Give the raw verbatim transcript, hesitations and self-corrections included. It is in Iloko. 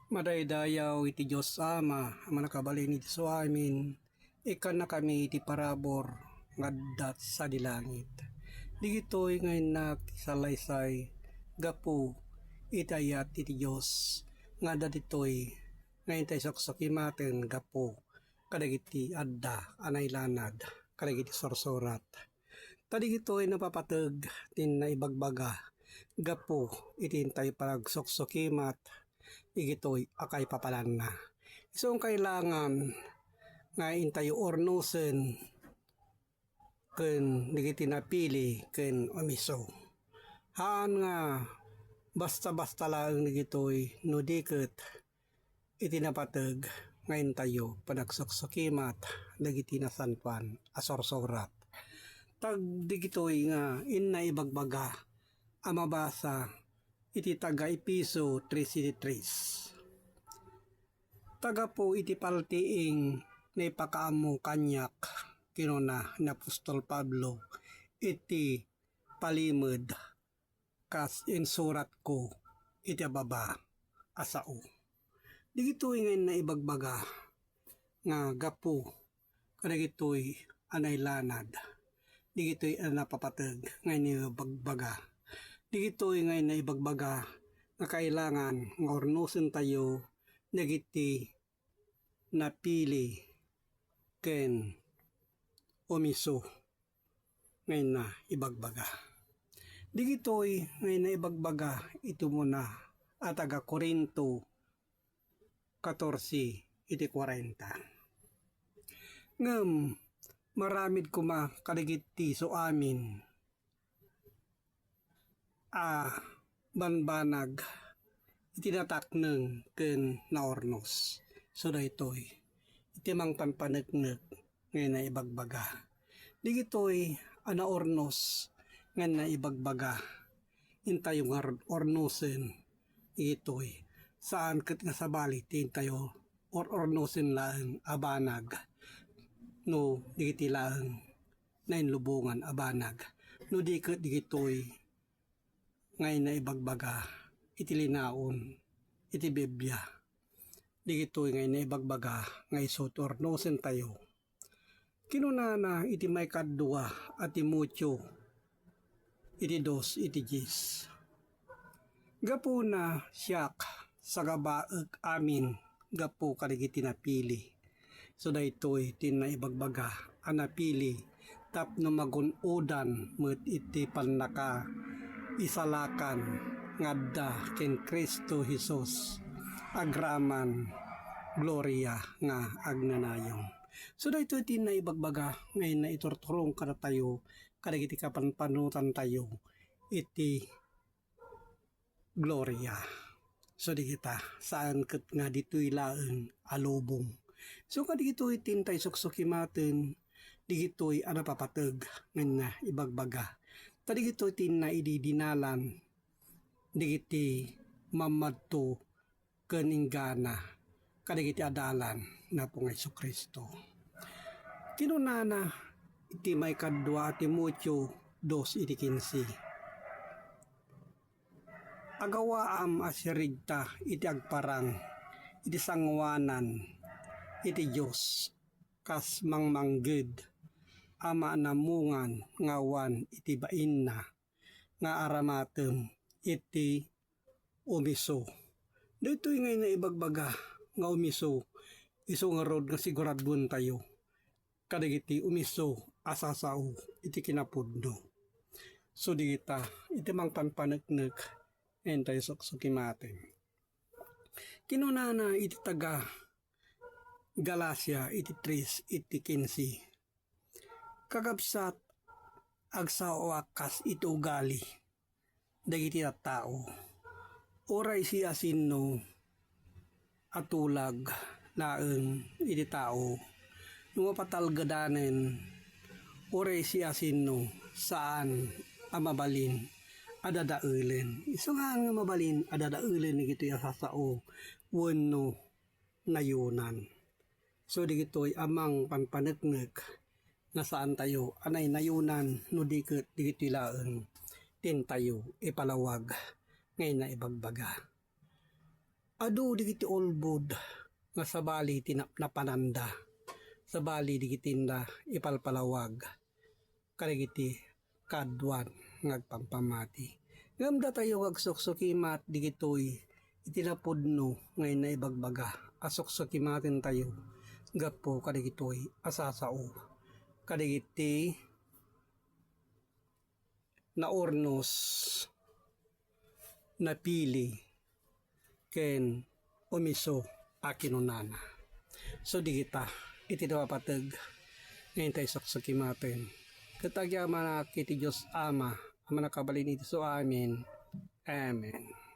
Madaydayaw iti Dios Ama a mannakabalin iti suamin, ikkannakami iti parabur nga adda sadi langit. Digitoy nga innak ti salaysay gapu iti ayat iti Dios nga adda ditoy nga intay suksukimaten gapu kadagiti adda a nailanad kadagiti sursurat. Ta digitoy napapateg ti naibagbaga gapu iti intayo panagsuksukimat digitoy a kaipapalanna. Isu kailangan nga intayo urnosen ken dagiti napili ken umiso. Haan nga basta-basta laeng digitoy no di ket iti napateg nga intayo panagsuksukimat dagiti nasantoan a sursurat. Ta digitoy nga inna ibagbaga a mabasa iti taga-Efeso tres iti tres. Ta gapu iti paltiing naipakaammo kaniak, kinuna ni apostol Pablo iti palimed kas insuratko iti ababa a sao. Digitoy nga inna ibagbaga nga gapu kadagitoy a nailanad, digitoy a napapateg nga inna ibagbaga. Digitoy nga inna ibagbaga nga kailangan nga urnosentayo dagiti napili ken umiso nga inna ibagbaga. Digitoy nga inna ibagbaga iti umuna a taga-Corinto katorse iti kuarenta. Ngem maramid koma kadagiti suamin a banbanag iti natakneng ken naurnos. So daytoy iti mangpanpaneknek nga inna ibagbaga. Digitoy a naurnos nga inna ibagbaga, intayo nga urnosen digitoy. Saan ket nga sabali ti intayo or-urnosen laeng a banag no digiti laeng nainlubongan a banag, no di ket digitoy nga inna ibagbaga iti linaon iti Biblia. Digitoy nga inna ibagbaga nga isu ti urnosentayo. Kinunana iti maikadua a Timoteo iti dos iti dies. Gapuna siak, sagabaek amin gapu kadagiti napili. So daytoy ti naibagbaga a napili tapno magun-odan met iti pannakaisalakan nga adda ken Cristo Jesus agraman gloria nga agnanayon. So daytoy ti naibagbaga nga inna iturturong kadatayo kadagiti kapanpanotantayo iti gloria. So digita, saan ket nga ditoy laeng a lubong. So kadigitoy ti intay suksukimaten, digitoy a napapateg nga inna ibagbaga. Ta digitoy ti inna idi dinalan dagiti mammadto ken inggana kadagiti adalan ni Apo nga Jesu-Cristo. Kinunana iti maikadua a Timoteo dos iti kinse, "Agawaam a sirigta iti agparang iti sangoanan iti Dios kas mangmangged a maanamungan nga awan iti bainna nga aramatem iti umiso." Daytoy nga inna ibagbaga nga umiso, isu ngarud nga siguraduentayo kadagiti umiso a sasao iti kinapudno. So digita, iti mangpanpaneknek, intayo suksukimaten. Kinunana iti taga Galacia iti tres iti kinse, "Kakabsat, agsaoak kas iti ugali dagiti tattao. Uray siasino a tulag laeng iti tao no mapatalgedanen, uray siasino saan a mabalin a dadaelen." Isu nga mabalin a dadaelen dagitoy a sasao wenno nayonan. So, dagitoy a mangpanpaneknek nga saantayo a nainayonan no di ket dagitoy laeng ti intayo ipalawag nga inna ibagbaga. Adu dagiti ulbod nga sabali ti nap-, napananda, sabali dagiti inda ipalpalawag kadagiti kaaduan nga agpampammati. Ngem datayo nga agsuksukimat digitoy iti napudno nga inna ibagbaga a suksukimatentayo gapu kadagitoy a sasao kadagiti naurnos, napili, ken umiso a kinunana. So, dagita iti napapateg nga intay suksukimaten. Ket agyamanak iti Dios Ama a mannakabalin iti isu amin. Amen.